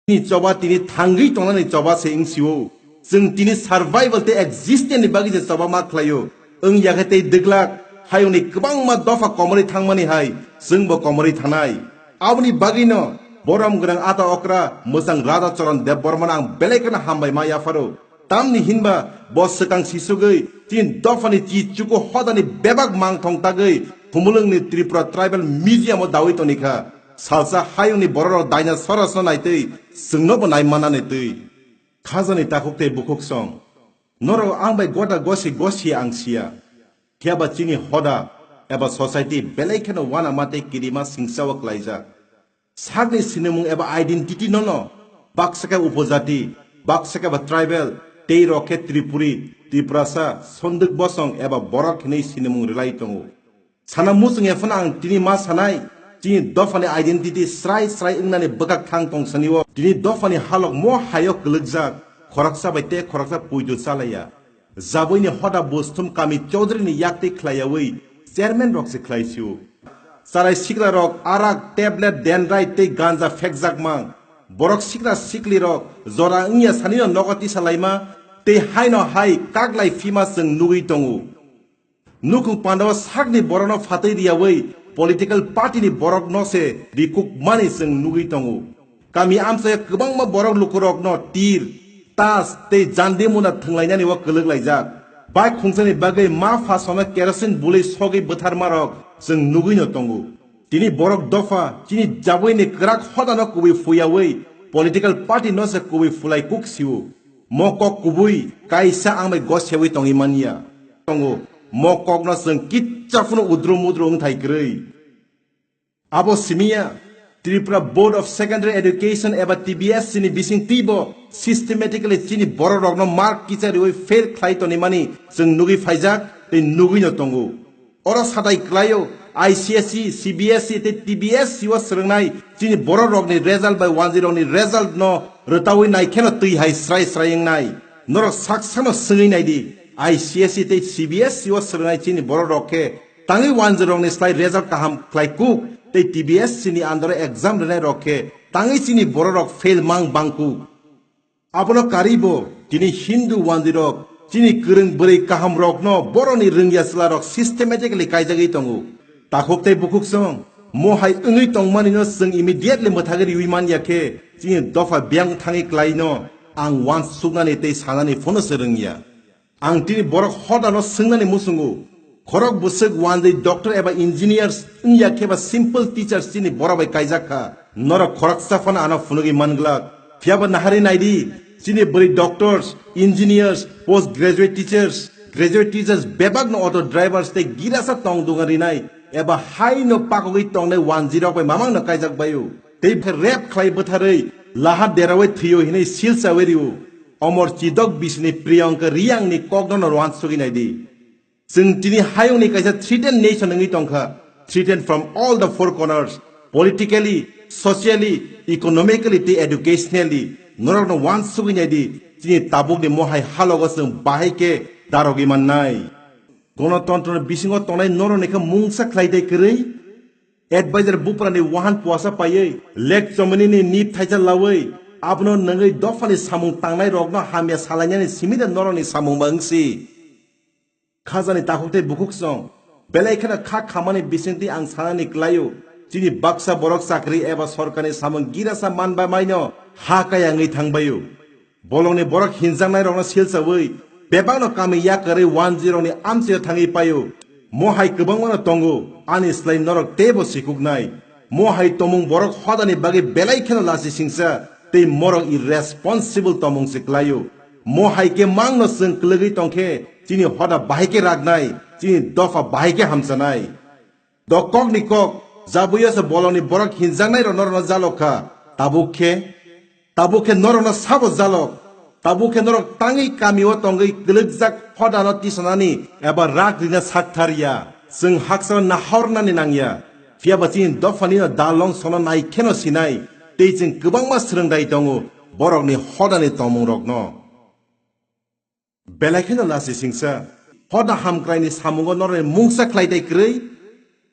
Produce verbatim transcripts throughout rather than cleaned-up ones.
Ni choba tini thangwi tongnani choba se wngsio. Chwng tini survival tei existence ni bagwi je choba ma khlaio. Wng ya khe tei dwglak hayungni kwbangma dopha komorwi thangmani hai chwngbo komorwi thanai. Aboni bagwino borom gwnang ata okra mwchang Radha Charan Debbarmano ang belai kheno hambai ma yapharo. Tamni hinba bo swkang sisugwi chini dophani chi chuku hodani bebak mangthong tagwi Khumulwngni Tripura Tribal Museum o dawi tonikha. Salsa hayungni bororok daina sorasno naitwi chwngnobo nai manani twi. Khajani takhuk tei bukhuk song. Norok ang bai gota gosi gosi ang siya. Phiya ba chini hoda eba society belai kheno uanama tei kirima singsa o klaijak. Sakni sinimung eba identity no no baksa khe upojati, baksa khe ba tribal, tei rok khe Tripuri, Tiprasa, Sondwk Bosong eba borok hinwi sinimung rwlai tongo. Sana muchung ya phano ang tini ma sanai, chini dophani identity srai srai wngnani bwkak thang tong sani o. Tini dophani halok mo hayo kwlwkjak, khoroksa bai tei khoroksa puitu chalaiya. Jabuini hoda busthum kami Chaudhary ni yaktwi khlaiyawi chairman rok se khlaisio. Charai sikla rok arak, tablet, dendrite tei ganja phekjak mang. Borok sikla sikli rok jora wngya sanino nogo tisa laima tei haino hai kaklai phima chwng nugwi tongo. Nukhung pandao sakni borokno phatwi riyawi political party ni borokno se rikuk mani chwng nugwi tongo. Kami amchaio kwbangma borok lukurokno tir, tas tei jandi muna thwnglainani o kwlwk laijak. Bai khungsani bagwi ma pha sono kerosene bului sogwi bwtharmarok chwng nugwino tongo. Tini borok dopha chini jabuini kwrak hodano kubui phuyawi political party no se kubui phulai kuk sio. Mo kok kubui kaisa ang bai gosewi tongwi manya. Tongo. Mo kokno chwng kitsa phano udru mudru wngthai kwrwi. Abo simiya, Tripura Board of Secondary Education eba T B S C ni bising twibo systematically chini borok rokno mark kicha riwi fail khlai tonimani chwng nugwi phaijak tei nugwino tongo. Oro satai klaio I C S E, C B S E tei T B S C o swrwngnai chini borok rokni result bai wanjwi rokni result no rwtawi naikheno twi hai srai srai wngnai. Norok sak sakno swngwi naidi, I C S E tei C B S E o swrwngnai chini borok rok khe tangwi wanjwi rokni slai result kaham khlai kuk tei T B S C ni under o exam rwnai rok khe tangwi chini borok rok fail mang bang kuk. Abono karwi bo tini Hindu wanjwi rok chini kwrwng bwrwi kaham rokno boroni rwngya chwla rok systematically kaijagwi tongo. Takhuk tei bukhuk song mo hai wngwi tongmani no chwng immediately mwthagwi riwi man ya khe chini dopha biyang thangwi klai no ang uansuknani tei sanani phano se rwngya. Ang tini borok hodano swngnani muchungo, khorok bwswk wanjwi doctor eba engineers wngya khe ba simple teachers chini borok bai kaijak kha. Norok khoroksa phano ano phunugwi man glak. Phiya ba naharwi naidi, chini bwrwi doctors, engineers, post graduate teachers, graduate teachers bebakno auto drivers tei girasa tong dugan rinai eba haino pakogwi tongnai wanjwi rok bai mamangno kaijak baio. Tei rape khlai bwtharwi laha derawi thwio hinwi silsawi rio. Omor Chidok bisini Priyanka Riyangni kokno no uansugwi naidi. Chwng tini hayungni kaisa threatened nation wngwi tongkha, threatened from all the four corners, politically, socially, economically tei educationally. Norokno uansugwi naidi, chini tabukni mohai halogo chwng bahai khe darogwi mannai. Gonotontroni bisingo tongnai norokni khe mungsa khlai tei kwrwi? Advisor buprani wahan puasa paiwi, lek chomini ni nip thaisa lawi, abono nungwi dophani samung tangnai rokno hamya salainani simi de norokni samung ma wngsi. Khajani takhuk tei bukhuk song, belai kheno kha khamani bisingtwi ang sanani klaio, chini baksa borok chakri eba sorkarni samung girasa man bai maino ha kaya wngwi thangbaio. Bolongni borok hinjaknairokno silsawi, bebakno kami yakarwi wanjwirokni amchaio thangwi paio. Mo hai kwbangmano tongo, ani slai norok teibo sikuknai. Mo hai tomung borok hodani bagwi belai kheno lachi singsa tei morok irresponsible tomung se klaio. Mo hai khe mangno chwng kwlwgwi tongkhe, chini hoda bahai khe raknai, chini dopha bahai khe hamchanai. Dokokni kok, jabuiyo se bolongni borok hinjaknai rok norokno jalok kha. Tabuk khe, tabuk khe norokno sabo jalok. Tabuk khe norok tangwi kamio tongwi kwlwkjak hodano tisanani eba rak rina sak thar ya. Chwng haksa nahornani nang ya. Phiya ba chini dophani no dalong sono nai kheno sinai. Tei chwng kwbangma swrwng dai tongo borokni hodani tongmung rokno. Belai kheno lachi singsa. Hoda hamkraini samungo norokni mungsa khlai tai kwrwi?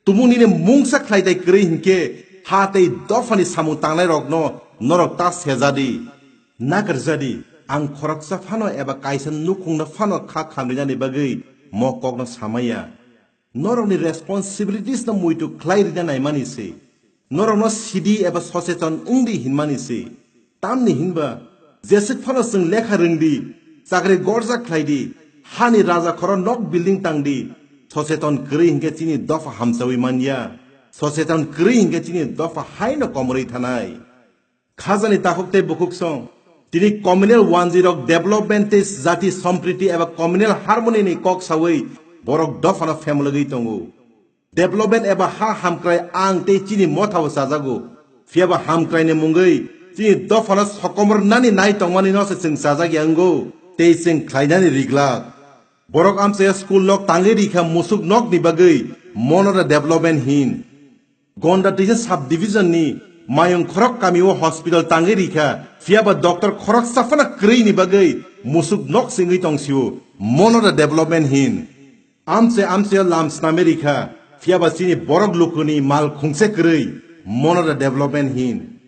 Tumung nini mungsa khlai tai kwrwi hinkhe ha tei dophani samung tangnai rokno Norok ta sejadi, nakarjadi, ang khoroksa phano eba kaisa nukhungno phano kha khamrinani bagwi mo kokno samaya. Norokni responsibilities no muitu khlai rina naimani se. Norokno sidi eba soseton wngdi hinmani se. Tamni hinba, jeswk phano chwng lekha rwngdi, chakri gorjak khlaidi, hani raja khoro nok building tangdi, soseton kwrwi hinkhe chini dopha hamchawi manya. Soseton kwrwi hinkhe chini dopha haino komorwi thanai. Khajani takhuk tei bukhuk song, tini communal wanjwi rok development tei jati sompriti eba communal harmony ni kok sawi borok dophano phemlogwi tongo. Development eba ha hamkrai ang tei chini mothao chajago. Phiyaba hamkrai ni mungwi chini dophano sokomor nani nai tongmani no se chwng chajak ya wngo tei chwng khlainani riglak. Borok amchaya school nok tangwi rikha musuk nok ni bagwi mono da development hin. Gonda Tisa sub division ni Mayung khorok kami o hospital tangwi rikha, phiyaba doctor khorok saphana kwrwi ni bagwi musuk nok singwi tongsio, mono da development hin. Amche amche lam sname rikha, phiyaba chini borok lukuni mal khungse kwrwi, mono da development hin.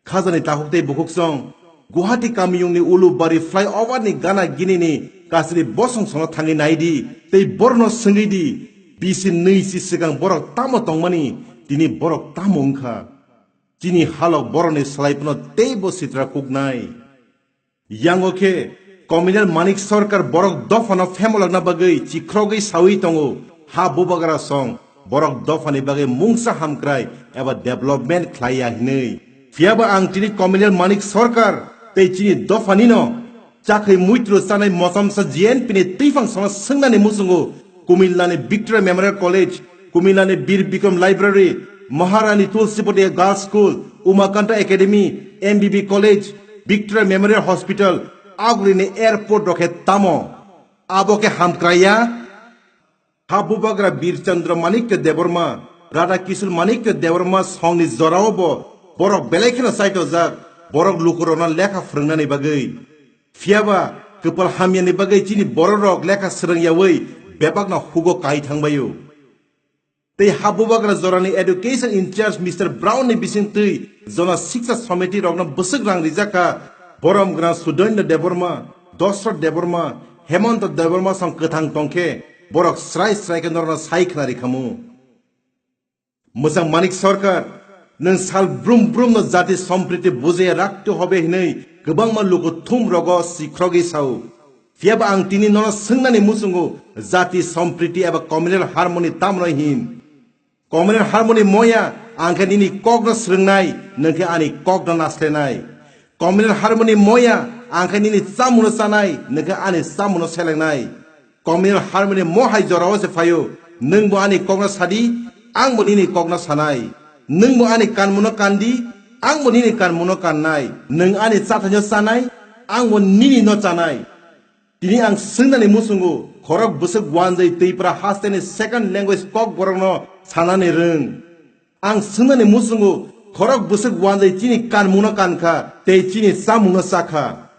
Khajani takhuk tei bukhuk song, Guwahati kamiyungni Ulubari flyover ni gana gini ni kasri bosong sono thangwi naidi, tei borno swngwi di, bisi nwi si swkang borok tamo tongmani, tini borok tamo wngkha. Chini halok borokni salai phano teibo sitra kuknai. Yango khe communal Manik Sarkar borok dophano phemolokna bagwi chikrogwi sawi tongo, ha bubagra song borok dophani bagwi mungsa hamkrai eba development khlaiya hinwi. Phiyaba ang tini communal Manik Sarkar tei chini dophani no chakhwi muitro chanai mochomsa G N P ni twiphang sono swngnani muchungo Kumilani Victoria Memorial College, Kumilani Bir Bikram Library, Maharani Tulsibati Girls School, Umakanta Academy, M B B College, Victoria Memorial Hospital, agulini airport rokhe tamo. Abo khe hamkraiya. Ha bubagra Bir Chandra Manikya Debbarma, Radha Kishore Manikya Debbarma songni jorao bo borok belai kheno chaitojak, borok lukurokno lekha phwrwngnani bagwi. Phiyaba kwpal hamyani bagwi chini bororok lekha swrwngyawi bebakno hugo kai thangbaio. Tei ha bubagra jorani education in charge Mister Brown ni bisingtwi Jona Siksha Samiti rokno bwswk rang rijak kha, borom gwnang Sudoino Debbarma, Dosrot Debbarma, Hemanta Debbarma song kwthang tongkhe borok srai srai khe norokno sai khna rikhamu. Mwchang Manik Sarkar, nwng sal brum brum no jati sompriti bujaya raktu hobe hinwi kwbangma luku thum rogo sikrogwi sao. Phiyaba ang tini nono swngnani muchungo jati sompriti eba communal harmony tamno hin. Communal harmony moya ang khe nini kokno swrwngnai, nwng khe ani kokno naslenai. Communal harmony moya ang khe nini chamungno chanai, nwng khe ani chamungno selengnai. Communal harmony mo hai jorao se phaio. Nwng bo ani kokno sadi, ang bo nini kokno sanai. Nwng bo ani kanmungno kandi, ang bo nini kanmungno kannai. Nwng ani chathaino chanai, ang bo nini no chanai. Tini ang swngnani muchungo, khorok bwswk wanjwi Twipra hasteni second language kokborokno sanani rwng. Ang swngnani muchungo, khorok bwswk wanjwi chini kanmungno kankha, tei chini chamungno chakha.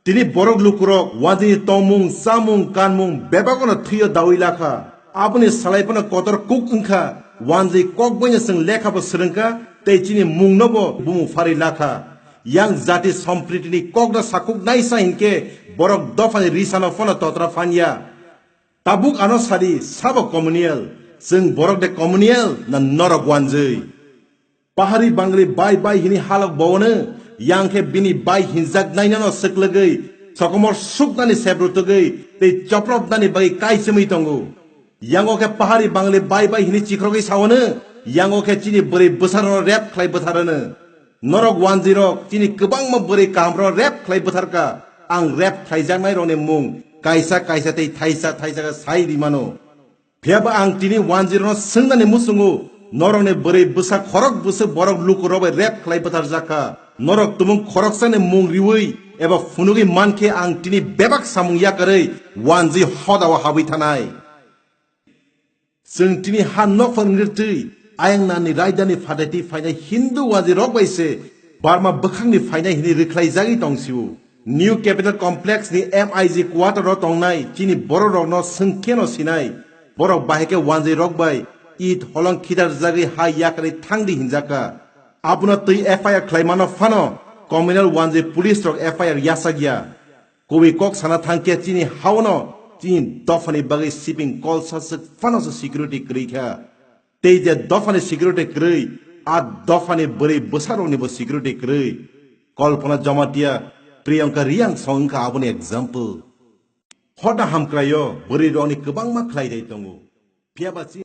Tini borok lukurok wanjwini tongmung, chamung, kanmung bebakno thwio dawi lakha. Aboni salai phano kotor kuk wngkha, wanjwi kokboino chwng lekhabo swrwngkha, tei chini mungnobo bumung pharwi lakha. Yang jati sompritini kokno sakuk naisa hinkhe borok dophani risano phano totra phanya. Tabuk ano sadi, sabo communal? Chwng borok de communal na norok wanjwi? Pahari bangli bai bai hini halok bowono, yang khe bini bai hinjak nainano swklwgwi, sokomor suknani sebrutugwi tei chopropnani bagwi kaichomwi tongo. Yango khe pahari bangli bai bai hini chikrogwi sawono, yango khe chini bwrwi bwsarokno rep khlai bwtharono. Norok wanjwirok chini kwbangma bwrwi kahamrokno rep khlai bwtharkha. Ang rep khlaijaknairokni mung kaisa kaisa tei thaisa thaisa khe sai rimano. Phiyaba ang tini wanjwirokno swngnani muchungo, norokni bwrwi bwsa khorok bwswk borok lukurok bai rep khlai bwtharjak kha. Norok tumung khoroksani mung riwi eba phunugwi mankhe ang tini bebak samung yakarwi wanjwi hodao habwi thanai. Chwng tini ha nokphang rirtwi ayang nani raidani phadaiti phainai Hindu wanjwirok bai se Burma bwkhakni phainai hwnwi rwkhlaijagwi tongsio. New Capital Complex ni M I G quarter o tongnai chini bororokno swngkheno sinai, borok bahai khe wanjwirok bai Eid holong khidarjagwi ha yakarwi thangdi hinjakha. Abono twi F I R khlaimano phano communal wanjwi police rok F I R yachakya. Kubui kok sana thangkhe chini haono chini dophani bagwi siping kol saswk phano se security kwrwi kha. Tei je dophani security kwrwi, a dophani bwrwi bwsaroknibo security kwrwi. Kalpana Jamatia, Priyanka Reang song wngkha aboni example. Hoda hamkraio bwrwi rokni kwbangma khlai dai tongo. Phiyaba chini